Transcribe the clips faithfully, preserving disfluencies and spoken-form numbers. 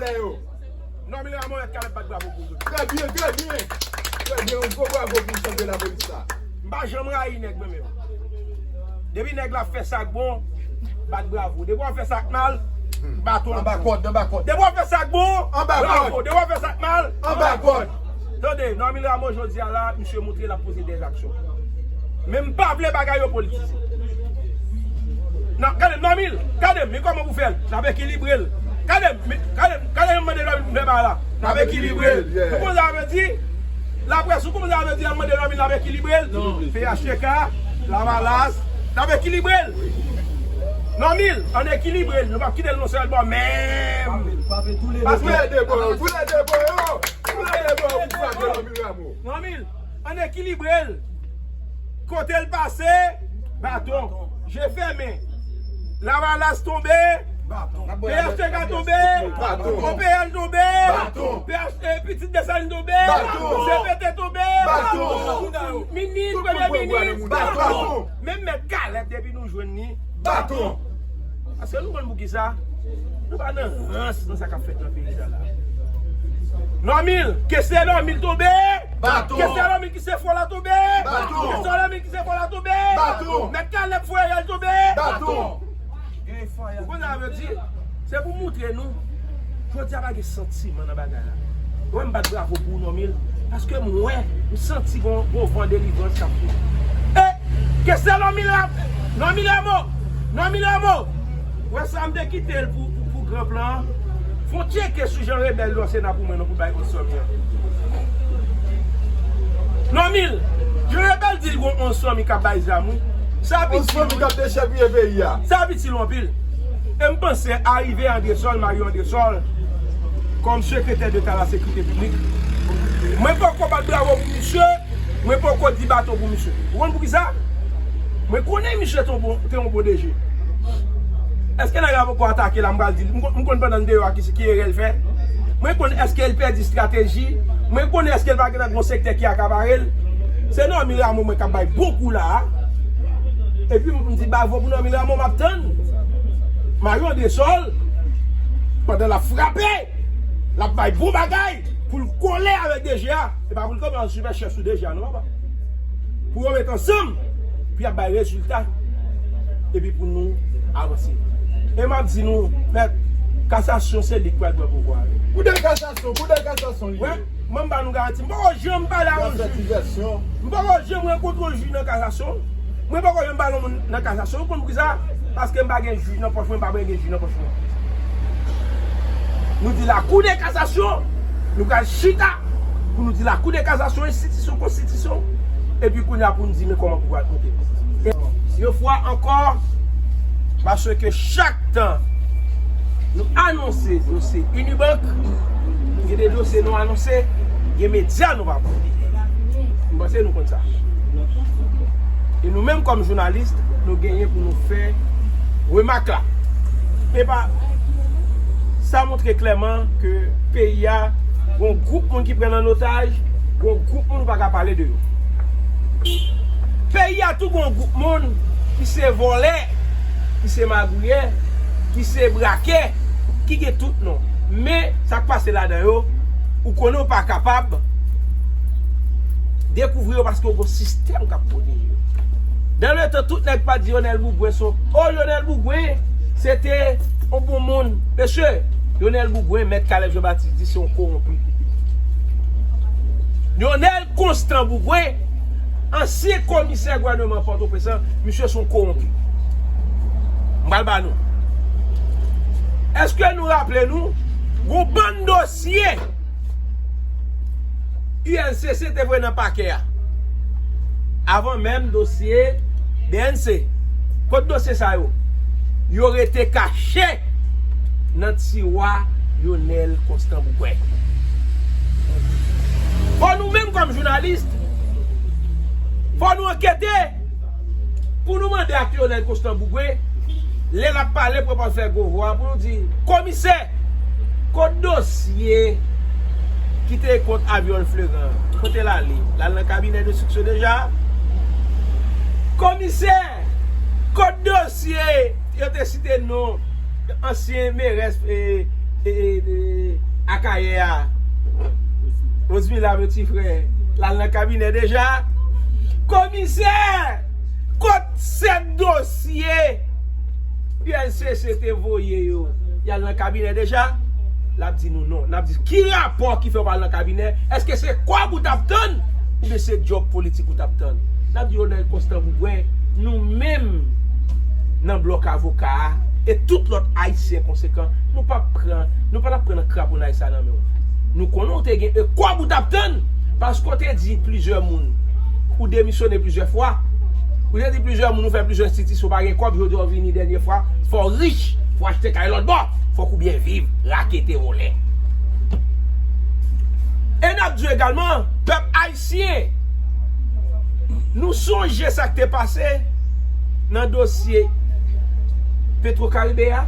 Yo. Normil Rameau, Mèt Caleb bat bravo pou zot. Trè byen, trè byen. Trè byen, yon gwo bravo pou chèf de lapolis la. M pa janm rayi nèg mwen menm. Depi nèg la fè sa k bon, bat bravo. Depi w ap fè sa k mal, baton. Anba kòd, anba kòd. Depi w ap fè sa k bon, anba kòd. Bravo. Depi w ap fè sa k mal, anba kòd. Tande, Normil Rameau jodi a la, misye montre l ap poze dèzaksyon. Men m pa vle bagay yo politize. Nan, gade m, Normil, gade m, men kòman pou fè l. N ap ekilibre l. Gade m, men, gade m, gade m mande Normil pou fè bagay la. N ap ekilibre l. Ou konn sa vle di? Laprès, ou konn sa vle di, ap mande Normil, n ap ekilibre l. P H T K, Lavalas, n ap ekilibre l. Normil, ann ekilibre l. Nou p ap kite l nan sèl bò menm. Paske toulède bò yo, toulède bò yo, toulède bò yo pou frape Normil Rameau. Normil, ann ekilibre l. Kote l pase, baton. Je fèmen. Lavalas tonbe, P H T K tonbe, O P L tonbe, P H T, Pitit Desalin tonbe, C P T tonbe, minis, premye minis, baton. Menm Mèt Caleb depi nou jwenn li, baton. Paske nou konn poukisa. Nou pa nan rans nan sa k ap fèt nan peyi sa la. Normil, Kester Normil tonbe. Baton. Kester Normil ki se fò la tonbe. Baton. Kester Normil ki se fò la tonbe. Baton. Mèt Caleb Fweyèl tonbe. Baton. Ou konn sa vle di? Se pou moutre nou. Jodi a pa gen santiman nan bagay la. Ou wè m bat bravo pou ou, Normil. Paske m wè, m santi gon, gon van delivrans k ap vini. E, Kester Normil la, Normil Rameau, Normil Rameau. Ou wè sa m te kite l pou, pou, pou gran plan an. Fon tcheke sou jan rebèl yo sena pou mwen non pou bay Onson Sòmi an. Normil, jan rebèl di l gon Onson Sòmi k ap bay zam wi. Sa piti. Onson Sòmi k ap dechèpiye peyi a. Sa piti lwen anpil. E m panse arive Andresol, Mario Andresol, kòm sekretè deta la sekirite piblik, mwen poko bat bravo pou misye, mwen poko di baton pou misye. Ou konn poukisa? Mwen konnen misye te yon bon, te yon bon D G. Èske nèg la poko atake la, m pral di l. M konn, m konn pandan l deyò a ki, ki erè l fè. Mwen konn èske l pèdi estrateji. Mwen konnen èske l pa gentan gon sektè ki akapare l. Se Normil Rameau mwen k ap bay bon kou la a. Epi m di bravo pou Normil Rameau, m ap tann Mario Andresol, pandan l ap frape, l ap bay bon bagay pou l kole avèk D G a. E pa pou l kanpe an sipè chèf sou D G a non, papa. Pou yo met ansanm, pou y ap bay rezilta. Epi pou nou avanse. E m ap di nou, mèt, kasasyon se li k pral pran pouvwa a. Pou de kasasyon, pou de kasasyon li ye. Mwen, m ba nou garanti. M poko janm pale a yon jij. M poko janm rankontre yon jij nan kasasyon. Mwen poko janm pale yon moun nan kasasyon. Ou konn poukisa? Paske m pa gen jij nan pòch mwen, m pa vle gen jij nan pòch mwen. Nou di lakou de kasasyon, nou pral chita pou nou di lakou de kasasyon, enstitisyon, konstitisyon. Epi kounye a pou nou di men kòman pou pral monte. E yon fwa ankò, paske chak tan nou anonse dosye Unibank, gen de dosye nou anonse, gen medya nou pa pran. M panse nou konn sa. E nou menm kòm jounalis, nou genyen pou nou fè remak la. E pa, sa montre klèman ke peyi a, gon gwoup moun ki pran l an otaj, gon gwoup moun ou pa ka pale de yo. Peyi a tou gon gwoup moun ki se vòlè, ki se magouyè, ki se brakè, ki gen tout non. Men, sa k pase ladan yo, ou konnen ou pa kapab dekouvri yo paske w gon sistèm k ap pwoteje yo. Dan letan tout nèg pa di Yonèl Bougwen se yon, o, Yonèl Bougwen se te yon bon moun. Mesye, Yonèl Bougwen, Mèt Caleb Jean Baptiste di se yon kowonpi. Yonèl Constant Bougwen, ansyen komisè gouvènman Pòtoprens lan, misye se yon kowonpi. M pral ba nou. Èske nou raple nou, gon bann dosye U L C C te voye nan pakè a. Avan menm dosye B N C. Kot dosye sa yo? Yo rete kache nan tiwa Yonèl Constant Bougwen. Fò nou menm kòm jounalis, fò nou ankete pou nou mande ak Yonèl Constant Bougwen, lè l ap pale pou yo pa fè gwo vwa, pou nou di, komisè, kot dosye ki te kont Aviol Fleurant, kote l ale? L al nan kabinè de enstriksyon deja? Komisè, kot dosye yo te site non ansyen merès, eh, e, e, e, Akayè a. Osmila, mon ti frè, l al nan kabinè deja. Komisè, kot sèt dosye U L C C te voye yo? Y al nan kabinè deja? L ap di nou non. N ap di, ki rapò ki fè w pa al nan kabinè? Èske se kòb ou t ap tann? Oubyen se djòb politik ou t ap tann? N ap di Ronald Constant Bougwen, nou menm nan blòk avoka a, e tout lòt Ayisyen konsekan, nou p ap pran, nou pa t ap pran nan kraponnay sa nan men w. Nou konnen w te gen, e kòb ou t ap tann, paske w te di plizyè moun, ou demisyone plizyè fwa, ou te di plizyè moun, ou fè plizyè enstitisyon, pa gen kòb, jodi a w vini dènye fwa, fò w rich, fò w achte kay lòt bò, fòk ou byen viv, rakete, vòlè. E n ap di w egalman, pèp ayisyen, nou sonje sa k te pase nan dosye Petro Caribe a?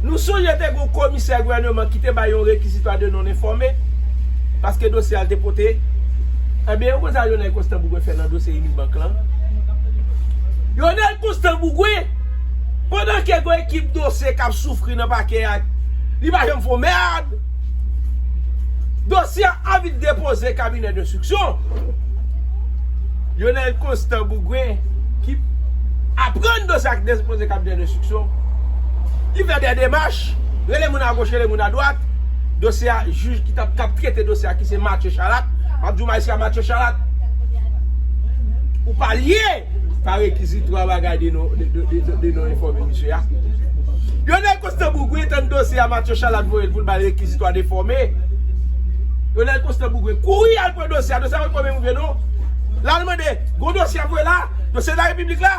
Nou sonje te gen yon komisè gouvèneman ki te bay yon réquisitoire de non-informé paske dosye a l te pote? Ebyen, ou konn sa Ronald Constant Bougwen fè nan dosye Unibank lan? Ronald Constant Bougwen, pandan ke gen ekip dosye k ap soufri nan pakè a, li pa janm fè yon mèd. Dosye a anvi depoze kabinè denstriksyon. Ronald Constant Bougwen ki aprann dosye a depoze kabinè denstriksyon. Li fè de demach, rele moun agoch, rele moun adwat. Dosye a, jij ki t ap, k ap trete dosye a, ki se Mathieu Chalatte. M ap di w majistra Mathieu Chalatte, ou pa lye pa rekizitwa bagay de non, de, de, de, de non enfòme misye a. Ronald Constant Bougwen tann dosye a Mathieu Chalatte voye l pou l bay rekizitwa de enfòme. Ronald Constant Bougwen kouri al pran dosye a, dosye a pa t konbyen moun vle non. L al mande, gon dosye ap voye la, dosye larepiblik la.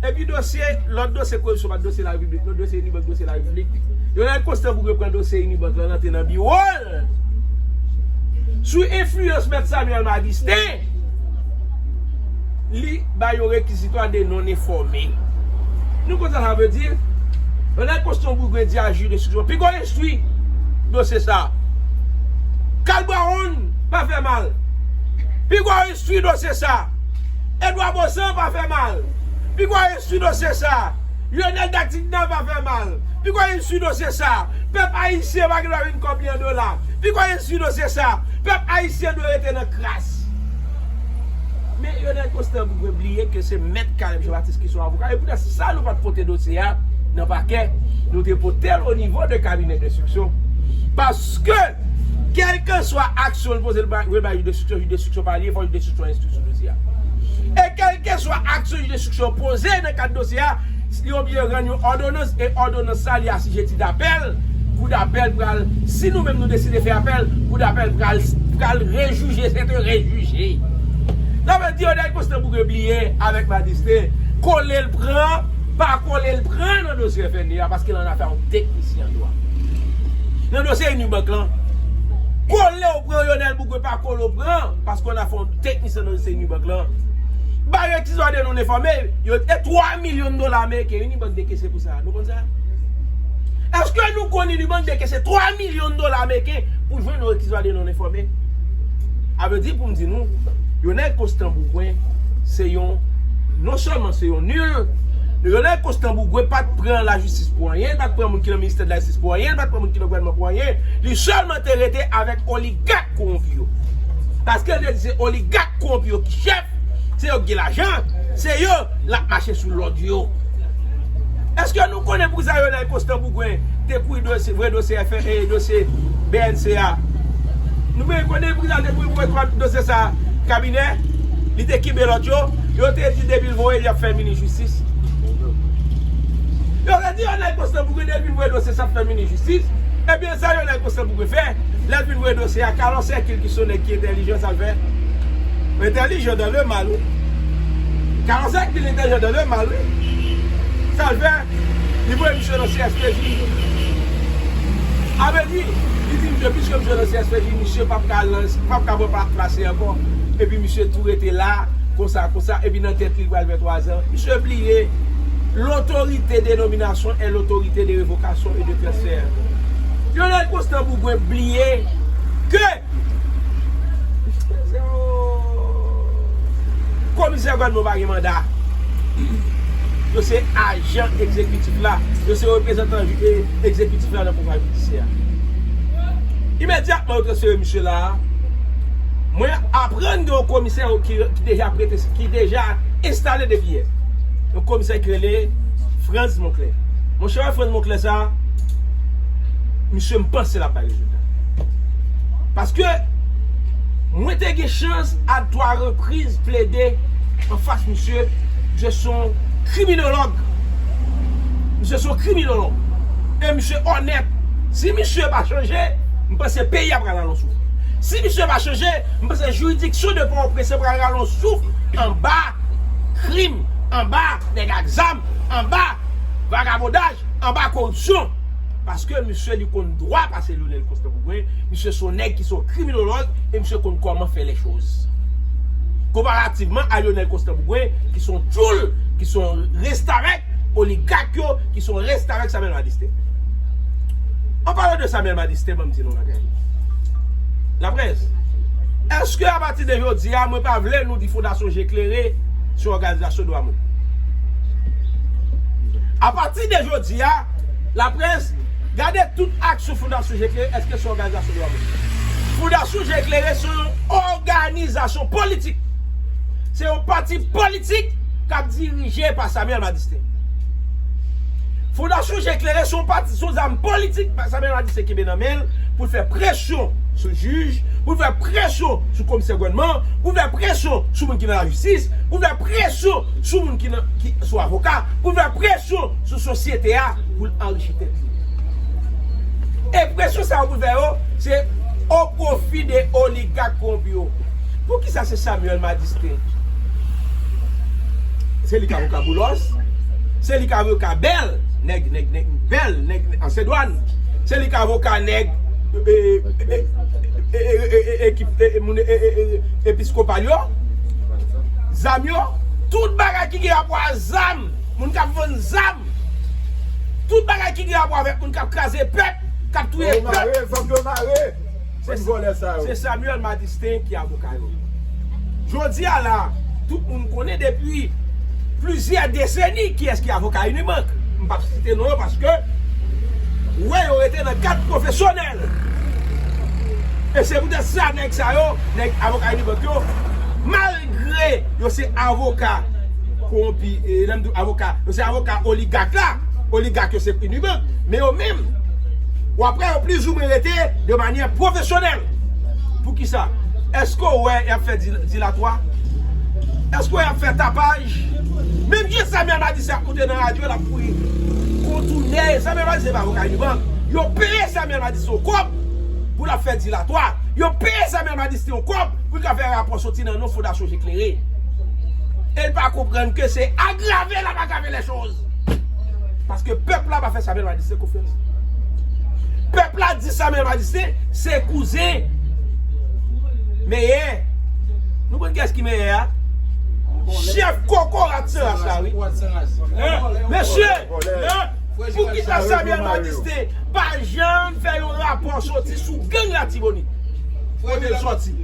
Epi dosye, lòt dosye koripsyon pa t dosye larepiblik non, dosye Unibank, dosye larepiblik. Ronald Constant Bougwen pran dosye Unibank lan, l antre nan biwo l. Sou enfliyans mèt Samuel Madistin, li bay yon rekizitwa de non enfòme. Nou konn sa sa vle di? Ronald Constant Bougwen di a jij denstriksyon, piga w enstwi dosye sa. Carl Brown pa fè mal, piga w enstwi dosye sa. Edouard Baussan pa fè mal, piga w enstwi dosye sa. Lionel Datignan pa fè mal, piga w enstwi dosye sa. Pèp ayisyen pa gen dwa vin kòb li an dola, piga w enstwi dosye sa. Pèp ayisyen dwe rete nan kras. Men Ronald Constant Bougwen bliye ke se mèt Caleb Jean Baptiste ki se yon avoka. E poutèt sa nou pa t pote dosye a nan pakè, nou te pote l o nivo de kabinè denstriksyon. Paske, kèlkeswa aksyon l poze l ba, voye bay jij denstriksyon, jij denstriksyon pa lye, fò jij denstriksyon enstwi sou dosye a. E kèlkeswa aksyon jij denstriksyon poze nan kad dosye a, li oblije rann yon òdonans, e òdonans sa li asijeti dapèl, kou dapèl pral, si nou menm nou deside fè apèl, kou dapèl pral, pral rejije, se te rejije. Sa vle di Ronald Constant Bougwen bliye avèk Madistin, kole l pran, pa kole l pran nan dosye F N E a, paske l annafè yon teknisyen an dwa. Nan dosye Unibank lan, kole w pran Ronald Bougwen, pa kole w pran, paske w annafè yon teknisyen nan dosye Unibank lan. Bay rekizitwa de non enfòme, yo te twa milyon dola ameriken Unibank dekese pou sa. Nou konn sa? Èske nou konn Unibank dekese twa milyon dola ameriken pou jwenn yon rekizitwa de non enfòme? A vle di pou m di nou, Ronald Constant Bougwen se yon, non sèlman se yon nil, Ronald Constant Bougwen pa t pran lajistis pou anyen, li pa t pran moun ki nan ministè de la jistis pou anyen, li pa t pran moun ki nan gouvènman pou anyen, li sèlman te rete avèk oligak kowonpi yo. Paske l te di se oligak kowonpi yo ki chèf, se yo ki gen lajan, se yo l ap mache sou lòd yo. Èske nou konnen poukisa Ronald Constant Bougwen te kouri dosye, voye dosye F N, e dosye B N C a? Nou byen konnen poukisa l te kouri voye twa dosye sa kabinè, li te kenbe lòt yo, yo te di depi l voye, y ap fè minis jistis. Yo te di Ronald Constant Bougwen depi l voye dosye sa ap fè minis jistis. Ebyen, sa Ronald Constant Bougwen fè, lè l vin voye dosye a, Carlos Hercule ki se yon nèg ki entèlijan, sa l fè? Entèlijan dans le mal, wi. Carlos Hercule entèlijan dans le mal, wi. Sa l fè? Li voye misye nan C S P J. A vle di, li di misye, piske misye nan C S P J, misye p ap ka lans, p ap ka pran pla-, plase ankò. Epi misye tou rete la, konsa, konsa, epi nan tèt li, li pral fè twazan. Misye bliye, l'autorité de nomination est l'autorité de révocation et de transfert. Ronald Constant Bougwen bliye ke komisè gouvènman pa gen manda. Yo se ajan egzekitif la. Yo se reprezantan, e, egzekitif la nan pouvwa jidisyè a. Imedyatman yo transfere misye la a, mwen aprann gen yon komisè ki, ki deja prete, ki deja enstale depi yè. Yon komisè ki rele Frantz Monclair. Monchè, Frantz Monclair sa, misye, m panse l ap bay rezilta. Paske mwen te gen chans a twa repriz plede anfas misye. Misye se yon kriminològ. Misye se yon kriminològ. E misye onèt. Si misye pa chanje, m panse peyi a pral al nan souf. Si misye pa chanje, m panse jiridiksyon de Pòtoprens pral al nan souf anba krim, anba nèg ak zam, anba vagabondaj, anba koripsyon. Paske misye li konn dwa pase Lionel Constant Bougwen. Misye se yon nèg ki se yon kriminològ e misye konn kòman fè lè choz. Konparativman a Lionel Constant Bougwen, ki se yon tchoul, ki se yon restavèk oligak yo, ki se yon restavèk Samuel Madistin. An palan de Samuel Madistin, ban m di nou bagay. Laprès, èske apati de jodi a, mwen pa vle nou di Fondasyon Je Klere se yon òganizasyon dwa moun? Apati de jodi a, laprès, gade tout aksyon Fondasyon Je Klere, èske se yon òganizasyon dwa moun? Fondasyon Je Klere se yon òganizasyon politik. Se yon pati politik k ap dirije pa Samuel Madistin. Fondasyon Je Klere se yon pati, se yon zam politik Samuel Madistin kenbe nan men l pou l fè presyon sou jij, pou l fè presyon sou komisè gouvènman, pou l fè presyon sou moun ki nan lajistis, pou l fè presyon sou moun ki nan, ki, sou avoka, pou l fè presyon sou sosyete a pou l anrichi tèt li. E presyon sa yo pou l fè yo, se o pwofi de oligak kowonpi yo. Poukisa se Samuel Madistin? Se li k avoka Boulos. Se li k avoka Bèl, nèg, nèg, nèg Bèl, nèg ansyen dwàn. Se li k avoka nèg, e, e, e, e, e, e, ekip, e, e, moun, e, e, e, episkopal yo. Zam yo. Tout bagay ki gen rapò a zam, moun k ap vann zam. Tout bagay ki gen rapò avèk moun k ap kraze pèp, k ap touye pèp. Fòk yo mare, fòk yo mare. Bann vòlè sa yo. Se Samuel Madistin ki avoka yo. Jodi a la, tout moun konnen depi plizyè deseni kiyès ki avoka Unibank. M p ap site non yo paske, wè, yo rete nan kad pwofesyonèl. E se poutèt sa, nèg sa yo, nèg avoka Unibank yo, malgre yo se avoka kowonpi, e, lè m di avoka, yo se avoka oligak la, oligak yo se Unibank, men yo menm, w ap wè yo plizoumwen rete de manyè pwofesyonèl. Poukisa? Èske w wè y ap fè dil-, dilatwa? Èske w wè y ap fè tapaj? Menm jan Samuel Madistin ap monte nan radyo, l ap kouri kontoune. Samuel Madistin se pa avoka Unibank. Yo peye Samuel Madistin yon kòb pou l ap fè dilatwa. Yo peye Samuel Madistin yon kòb pou l ka fè rapò soti nan non Fondasyon Je Klere. E l pa konprann ke se agrave l ap agrave lè choz. Paske pèp la pa fè Samuel Madistin konfyans. Pèp la di Samuel Madistin se kouzen meyè. Nou konn kiyès ki meyè a? Chèf kokorat san ras la, wi. Mesye, poukisa Samuel Madistin pa janm fè yon rapò soti sou gang Latibonit? Kote l soti?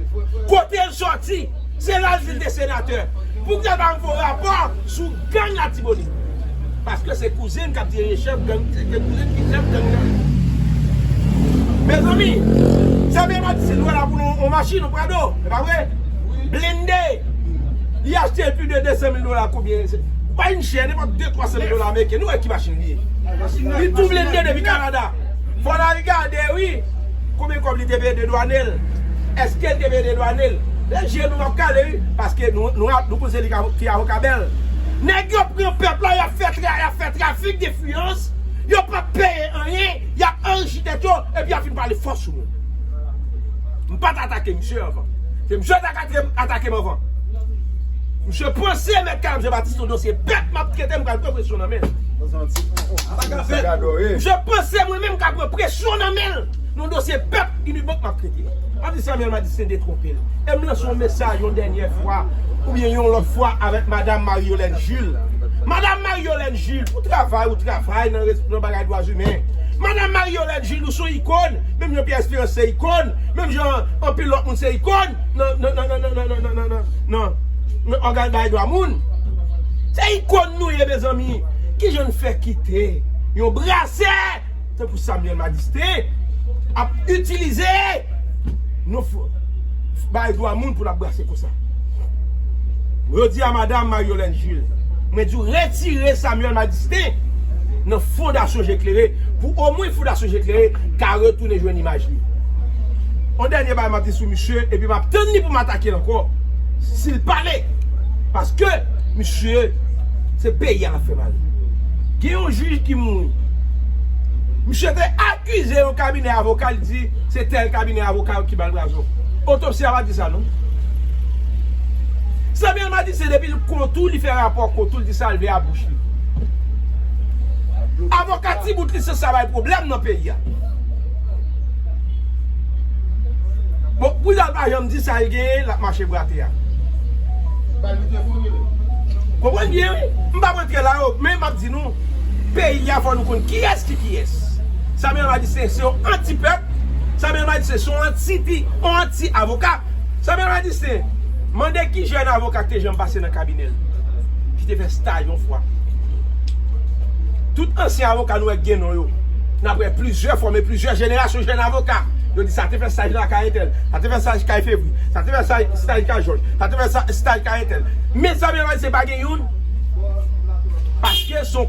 Kote l soti? Se la l di l te senatè. Poukisa l pa fè yon rapò sou gang Latibonit? Paske se kouzen k ap dirije chèf gang, se kouzen ki chèf gang nan. Mezanmi, Samuel Madistin dwe la pou nou yon machin, yon Prado, se pa vre? Blende. Li achte l pi de de san mil dola, konbyen? Se, ou pa yon chè, nenpòt de twa san mil dola ameriken. Nou wè ki machin li ye. Li tou blende depi Kanada. Fò n al gade, wi, konbyen kòb li te peye dedwane l. Èske l te peye dedwane l? Lè je nou ap kale, wi, paske nou, nou, nou panse li ka, ki avoka Bèl. Nèg yo pran pèp la, y ap fè tra-, y ap fè trafik denfliyans, yo p ap peye anyen, y ap anrichi tèt yo, epi y ap vin pale fò sou moun. M pa t atake misye anvan. Se misye t atake, atake m anvan. Misye panse Mèt Kanab Jean Baptiste yon dosye pèp m ap trete, m pral pran presyon nan men l. Misye panse mwen menm m ka pran presyon nan men l nan dosye pèp Unibank m ap trete. M ap di Samuel Madistin detwonpe l. E m lanse yon mesaj yon dènyè fwa, oubyen yon lòt fwa avèk Madam Marie Yolène Jules. Madam Marie Yolène Jules, ou travay, ou travay nan res-, nan bagay dwa imen. Madanm Marie Yolène Jules, ou se yon ikòn, menm jan Pierre Espérance se ikòn, menm jan anpil lòt moun se ikòn nan, nan, nan ògàn bagay dwa moun. Se ikòn nou ye, mezanmi. Kijan n fè kite yon brasè tankou Samuel Madistin ap itilize nou f- bay dwa moun pou l ap brase konsa? Mwen di a madanm Mariolène Jules, mwen di w retire Samuel Madistin nan Fondasyon Je Klere pou omwen Fondasyon Je Klere ka retounen jwenn imaj li. Yon dènye bagay m ap di sou misye, epi m ap tann li pou m atake l ankò, si l pale. Paske misye, se peyi a l ap fè mal. Gen yon jij ki mouri. Misye te akize yon kabinè avoka, li di se tèl kabinè avoka ki ba l razon. Otopsi a pa di sa, non. Samuel Madistin, depi l kont ou, li fè rapò kont ou, li di sa l vle a bouch li. Avoka ti bout lisans sa bay pwoblèm nan peyi a. Bon, pou l pa janm di sa l genyen, l ap mache bwate a. Konprann byen, wi. M p ap rantre la yo, men m ap di nou, peyi a fò nou konn kiyès ki kiyès. Samuel Madistin se yon anti-pèp. Samuel Madistin se yon anti-, yon anti-avoka. Samuel Madistin, mande ki jèn avoka ki te janm pase nan kabinè l, ki te fè staj yon fwa. Tout ansyen avoka nou wè k gen non yo. N ap wè plizyè fòm e plizyè jenerasyon jèn avoka. Yo di sa te fè staj lakay entèl, sa te fè staj kay Fevri, sa te fè staj, staj kay Jòj, sa te fè sa- staj kay entèl. Men Samuel Madistin pa gen youn. Paske se yon